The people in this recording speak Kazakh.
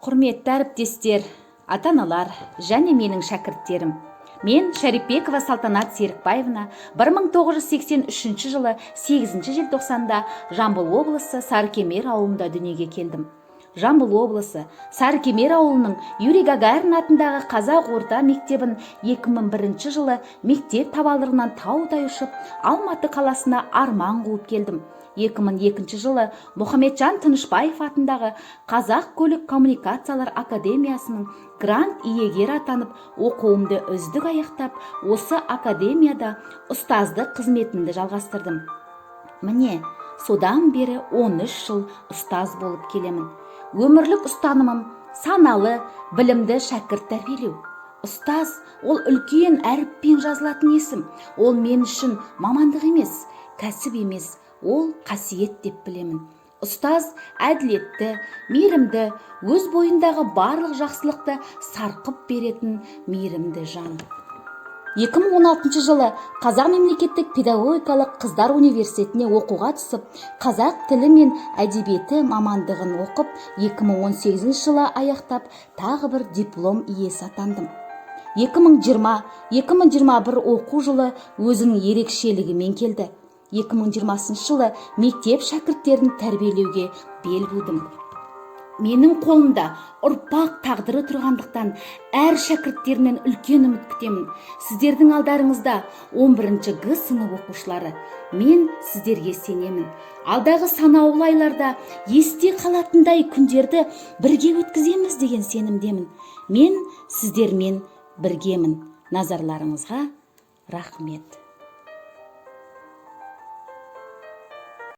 Құрметті әріптестер, ата-аналар және менің шәкірттерім! Мен, Шәріпбекова Салтанат Серікбаевна, 1983 жылы 8 желтоқсанда Жамбыл облысы Сарыкемер ауылында дүниеге келдім. Жамбыл облысы Сарыкемер ауылының Юрий Гагарин атындағы қазақ орта мектебін 2001 жылы мектеп табалдырығынан таудай ұшып, Алматы қаласына арман қуып келдім. 2002 жылы Мұхамеджан Тынышбаев атындағы Қазақ көлік коммуникациялар академиясының грант иегері атанып, оқуымды үздік аяқтап, осы академияда ұстаздық қызметімді жалғастырдым. Міне, содан бері 13 жыл ұстаз болып келемін. Өмірлік ұстанымым: саналы, білімді шәкірт тәрбиелеу. Ұстаз – ол үлкен әріппен жазылатын есім. Ол мен үшін мамандық емес, кәсіп емес, ол қасиет деп білемін. Ұстаз – әділетті, мейірімді, өз бойындағы барлық жақсылықты сарқып беретін мейірімді жан. 2016 жылы Қазақ мемлекеттік педагогикалық қыздар университетіне оқуға түсіп, қазақ тілі мен әдебиеті мамандығын оқып, 2018 жылы аяқтап, тағы бір диплом иесі атандым. 2020-2021 оқу жылы өзінің ерекшелігімен келді. 2020 жылы мектеп шәкірттерін тәрбиелеуге бел будым. Менің қолымда ұрпақ тағдыры тұрғандықтан, әр шәкірттерімнен үлкен үміт күтемін. Сіздердің алдарыңызда 11 Г сынып оқушылары. Мен сіздерге сенемін. Алдағы санаулы айларда есте қалатындай күндерді бірге өткіземіз деген сенімдемін. Мен сіздермен біргемін. Назарларыңызға рахмет.